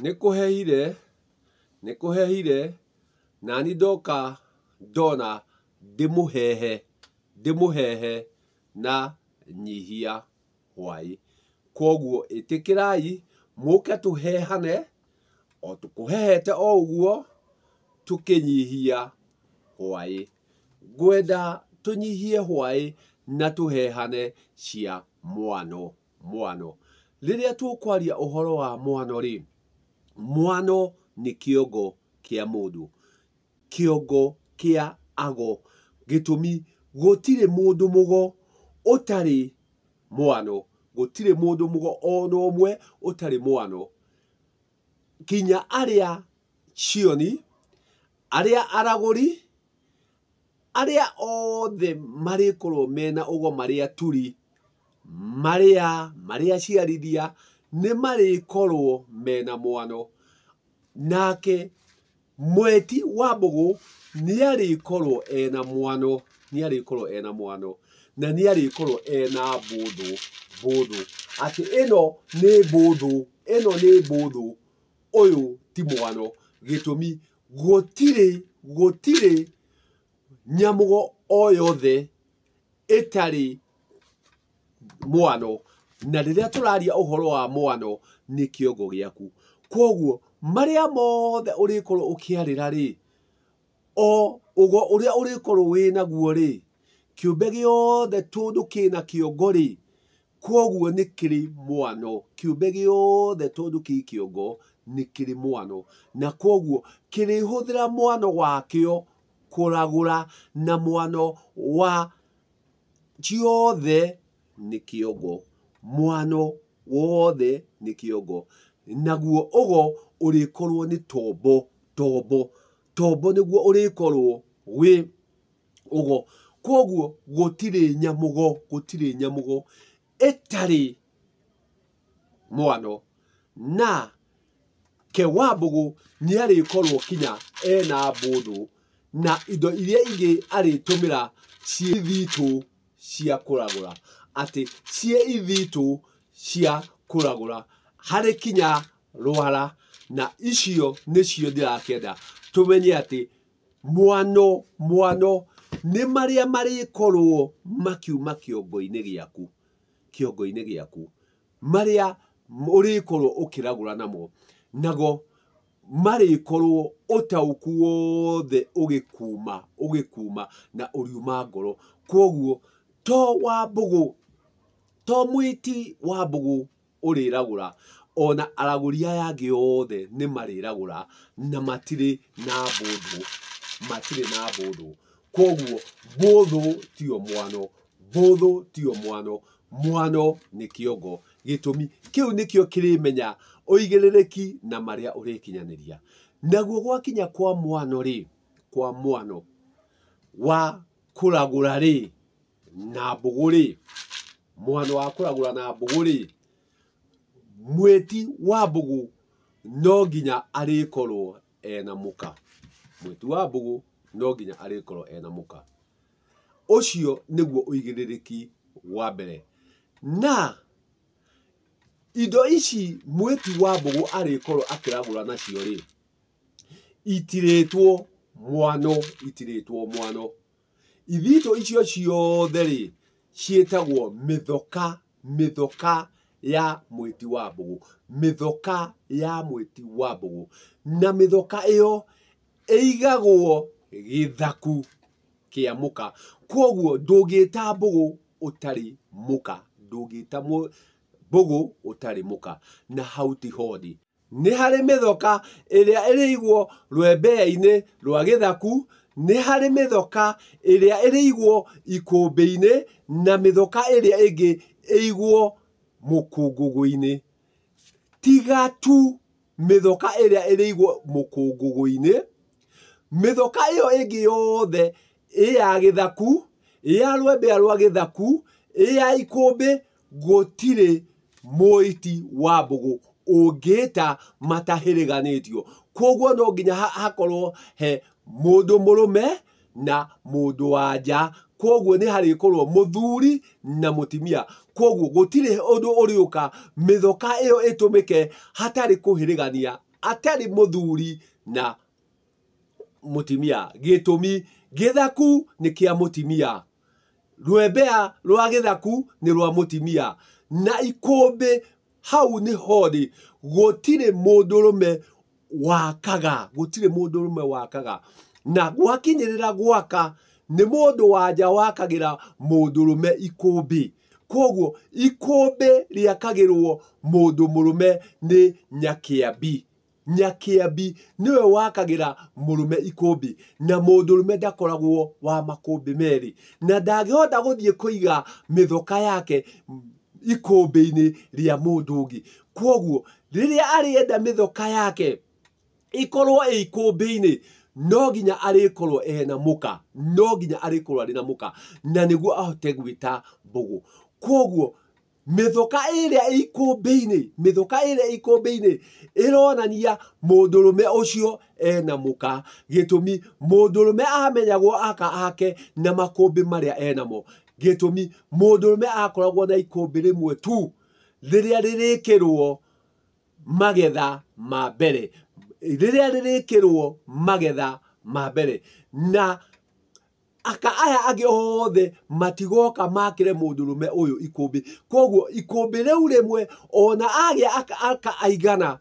Nĩ kũhehire, nĩ kũhehire, nani ndoka ndona ndĩmũhehe, ndĩmũhehe na nyihia hwaĩ. Kwoguo ĩtĩkĩrai mũke tũhehane o tũkũhehete o ũguo tũkĩnyihia hwaĩ. Ngwenda tũnyihie hwaĩ na tũhehane cia mwano mwano. Rĩrĩa tũkwaria ũhoro wa mwano rĩ, mwano nĩ kĩongo kĩa mũndũ, kĩongo kĩa ago. Gĩtũmi gũtirĩ mũndũ mũgo ũtarĩ mwano, gũtirĩ mũndũ mũgo ona ũmwe ũtarĩ mwano. Kinya arĩa cioni, arĩa aragũri, arĩa othe marĩkorwo mena ũgo, marĩ aturi, marĩa marĩ aciarithia, nĩ marĩkorwo mena mwano. Nake mweti wa mbũgũ nĩ arĩkorwo ena mwano, nĩ arĩkorwo ena mwano, na nĩ arĩkorwo ena mbũthũ, mbũthũ atĩ ĩno nĩ mbũthũ, ĩno nĩ mbũthũ, ũyũ ti mwano. Gĩtũmi gũtirĩ, gũtirĩ nyamũgo o yothe ĩtarĩ mwano. Na rĩrĩa tũraria ũhoro wa mwano nĩ kĩongo gĩaku. Kwoguo marĩa mothe ũrĩkorwo ũkĩarĩra rĩ, o ũgo ũrĩa ũrĩkorwo wĩnaguo rĩ, kĩũmbe gĩothe tondũ kĩna kĩongo rĩ, kwoguo nĩ kĩrĩ mwano. Kĩũmbe gĩothe tondũ kĩ kĩongo nĩ kĩrĩ mwano, na kwoguo kĩrĩhũthĩra mwano wakĩo kũragũra, na mwano wa ciothe nĩ kĩongo, mwano wothe nĩ kĩongo. Naguo ũgo ũrĩkorwo nĩ tombo, tombo, tombo nĩguo ũrĩkorwo wĩ ũgo. Kwoguo gũtirĩ nyamũgo, gũtirĩ nyamũgo ĩtarĩ mwano. Na ke wa mbũgũ nĩ arĩkorwo kinya ena mbũthũ na indo iria ingĩ arĩtũmĩra ciĩ ithitũ cia kũragũra, atĩ ciĩ ithitũ cia kũragũra harĩ kinya rwara. Na icio nĩcio ndĩrakĩenda tũmenye atĩ mwano, mwano nĩ marĩa marĩkorwo makiuma kĩongo-inĩ gĩaku, kĩongo-inĩ gĩaku, marĩa ũrĩkorwo ũkĩragũra namo, nago marĩkorwo ũtaũku wothe ũgĩkuma, ũgĩkuma na ũriuma ngoro. Kwoguo to wa mbũgũ, to mwĩti wa mbũgũ ũrĩragũra, ona aragũri aya angĩ othe nĩ marĩragũra na matirĩ na mbũthũ, matirĩ na mbũthũ. Kwoguo mbũthũ tiyo mwano, mbũthũ tiyo mwano, mwano nĩ kĩongo. Gĩtũmi kĩu nĩkĩo kĩrĩmenya ũigĩrĩrĩki na marĩa ũrĩkinyanĩria. Naguo gwakinya kwa mwano rĩ, kwa mwano wa kũragũra rĩ, na mbũgũ rĩ, mwano wa kũragũra na mbũgũ rĩ, mwĩti wa mbũgũ no nginya arĩkorwo ena mũka. Mwĩti wa mbũgũ no nginya arĩkorwo ena mũka. Ũcio nĩguo ũigĩrĩrĩki wa mbere. Na indo ici mwĩti wa mbũgũ arĩkorwo akĩragũra nacio rĩ, itirĩtwo mwano, itirĩtwo mwano. Ithitũ icio ciothe rĩ, ciĩtagwo mĩthoka, mĩthoka ya mwĩti wa mbũgũ, mĩthoka ya mwĩti wa mbũgũ. Na mĩthoka ĩyo ĩigagwo gĩthaku kĩa mũka. Kwoguo ndũngĩta mbũgũ ũtarĩ mũka, ndũngĩta mbũgũ ũtarĩ mũka. Na hau ti hodi. Nĩ harĩ mĩthoka ĩrĩa ĩrĩigwo rwembea-inĩ rwa gĩthaku, nĩ harĩ mĩthoka ĩrĩa ĩrĩigwo ikũmbĩ-inĩ, na mĩthoka ĩrĩa ĩngĩ ĩigwo mũkũngũgũ-inĩ. Tiga tu mĩthoka ĩrĩa ĩrĩigwo mũkũngũgũ-inĩ, mĩthoka ĩyo ĩngĩ yothe ĩ ya gĩthaku, ĩ ya rwembea rwa gĩthaku, ĩ ya ikũmbĩ, gũtirĩ mũiti wa mbũgũ ũngĩta matahĩrĩganĩtio. Kwoguo no nginya hakorwo he mũndũ mũrũme na mũndũ wa nja. Kwoguo nĩ harĩkorwo mũthuri na mũtumia. Kwoguo gũtirĩ ũndũ ũrĩũka mĩthoka ĩyo ĩtũmĩke hatarĩ kũhĩrĩgania atarĩ mũthuri na mũtimia. Gĩtũmi, gĩthaku nĩ kĩa mũtimia, rwembea rwa gĩthaku nĩ rwa mũtimia, na ikũmbĩ hau nĩho rĩ gũtirĩ mũndũrũme wakaga, gũtirĩ mũndũrũme wakaga. Na gwakinyĩrĩra gwaka nĩ mũndũ wanja wakagĩra mũndũrũme ikũmbĩ. Koguo ikũmbĩ rĩakagĩrwo mũndũ mũrũme nĩ Nyakĩambi. Nyakĩambi nĩwe wakagĩra mũrũme ikũmbĩ, na mũndũrũme ndakoragwo wa makũmbĩ merĩ, na ndangĩhota gũthiĩ kũiga mĩthoka yake ikũmbĩ-inĩ rĩa mũndũ ũngĩ. Koguo rĩrĩa arĩenda mĩthoka yake ikorwo ĩ ikũmbĩ-inĩ, no nginya arĩkorwo ena mũka, no nginya arĩkorwo arĩ na mũka, na nĩguo ahote gwĩta mbũgũ. Koguo mĩthoka ĩrĩa ĩ ikũmbĩ-inĩ, mĩthoka ĩrĩa ĩ ikũmbĩ-inĩ ĩronania mũndũrũme ũcio ena mũka. Gĩtũmi, mũndũrũme amenyagwo aka ake na makũmbĩ marĩa enamo. Gĩtũmi, mũndũrũme akoragwo na ikũmbĩ rĩmwe tu rĩrĩa rĩrĩkĩrwo magetha ma mbere, rĩrĩa rĩrĩkĩrwo magetha ma mbere, na aka aya angĩ othe matigoka makĩre mũndũrũme ũyũ ikũmbĩ. Koguo ikũmbĩ rĩu rĩmwe ona agĩa aka aigana,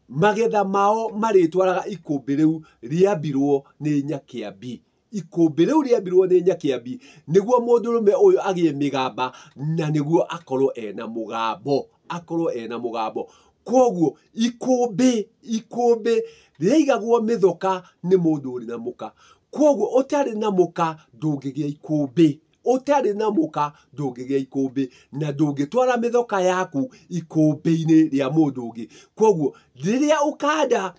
magetha mao marĩtwaraga ikũmbĩ rĩu rĩambirwo nĩ Nyakĩambi. Ikũmbĩ rĩu rĩambirwo nĩ Nyakĩambi nĩguo mũndũrũme ũyũ agĩe mĩgamba, na nĩguo akorwo ena mũgambo, akorwo ena mũgambo. Koguo ikũmbĩ, ikũmbĩ rĩaigagwo mĩthoka nĩ mũndũ ũrĩ na mũka. Koguo ũtarĩ na mũka ndũngĩgĩa ikũmbĩ, ũtarĩ na mũka ndũngĩgĩa ikũmbĩ, na ndũngĩtwara mĩthoka yaku ikũmbĩ-inĩ rĩa mũndũ ũngĩ. Koguo rĩrĩa ũkanda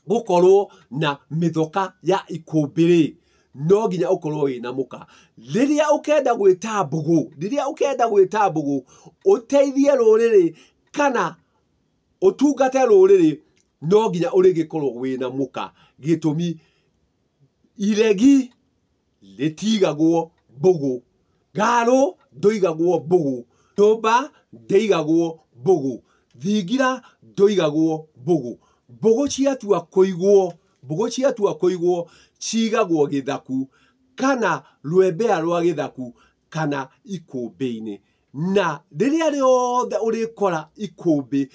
gũkorwo na mĩthoka ya ikũmbĩ rĩ, no nginya ũkorwo wĩna mũka. Rĩrĩa ũkenda gwĩta mbũgũ, rĩrĩa ũkenda gwĩta mbũgũ ũteithie rũrĩrĩ kana ũtungate rũrĩrĩ, no nginya ũrĩgĩkorwo wĩna mũka. Gĩtũmi, iregi rĩtigagwo mbũgũ, ngarũ ndũigagwo mbũgũ, nyũmba ndĩigagwo mbũgũ, thingira ndũigagwo mbũgũ. Mbũgũ ciatua kũigwo, mbũgũ ciatua kũigwo cigagwo gĩthaku kana rwembea rwa gĩthaku kana ikũmbĩ-inĩ. Na rĩrĩa rĩothe ũrĩkora ikũmbĩ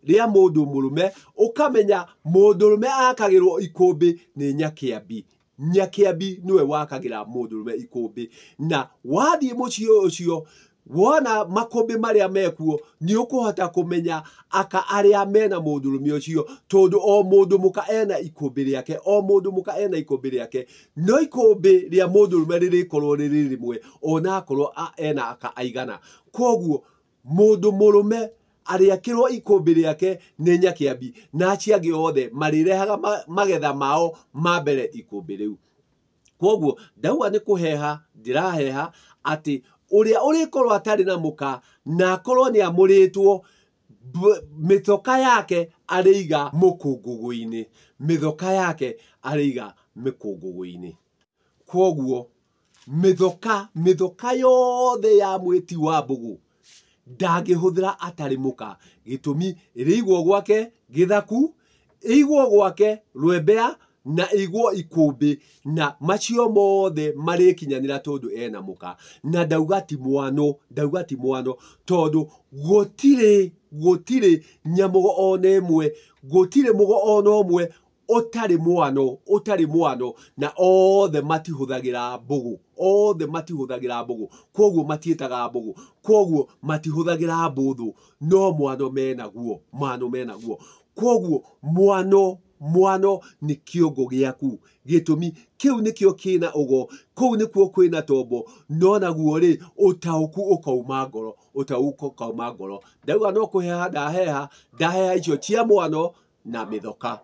rĩa mũndũ mũrũme, ũkamenya mũndũrũme akagĩrwo ikũmbĩ nĩ Nyakĩambi. Nyakĩambi nĩwe wakagĩra mũndũrũme ikũmbĩ. Na wathiĩ mũciĩ ũcio wona makũmbĩ marĩa mekuo, nĩ ũkũhota kũmenya aka arĩa mena mũndũrũme ũcio, tondũ o mũndũ mũka ena ikũmbĩ rĩake, o mũndũ mũka ena ikũmbĩ rĩake. No ikũmbĩ rĩa mũndũrũme rĩrĩkorwo rĩrĩ rĩmwe ona akorwo ena aka aigana. Koguo mũndũ mũrũme arĩakĩrwo ikũmbĩ rĩake nĩ Nyakĩambi, na acio angĩ othe marĩrehaga magetha mao ma mbere ikũmbĩ rĩu. Koguo ndauga nĩ kũheha ndĩraheha atĩ ũrĩa ũrĩkorwo atarĩ na mũka na akorwo nĩ amũrĩtwo, mĩthoka yake arĩiga mũkũngũgũ-inĩ, mĩthoka yake arĩiga mĩkũngũgũ-inĩ. Koguo mĩthoka, mĩthoka yothe ya mwĩti wa mbũgũ ndangĩhũthĩra atarĩ mũka. Gĩtũmi, ĩrĩigwo gwake gĩthaku, ĩigwo gwake rwembea, na ĩigwo ikũmbĩ, na macio mothe marĩkinyanĩra tondũ ena mũka. Na ndauga ti mwano, ndauga ti mwano, tondũ gũtirĩ, gũtirĩ nyamũgo ona ĩmwe, gũtirĩ mũgo ona ũmwe ũtarĩ mwano, ũtarĩ mwano, na othe matihũthagĩra mbũgũ, othe matihũthagĩra mbũgũ. Koguo matiĩtaga mbũgũ, koguo matihũthagĩra mbũthũ, no mwano menaguo, mwano menaguo. Koguo mwano, mwano nĩ kĩongo gĩaku. Gĩtũmi kĩu nĩkĩo kĩna ũgo, kũu nĩkuo kwĩna tombo, no naguo rĩ ũtaũku ũkauma ngoro, ũtaũku ũkauma ngoro. Ndauga no kũheha ndaheha, ndaheha icio cia mwano na mĩthoka.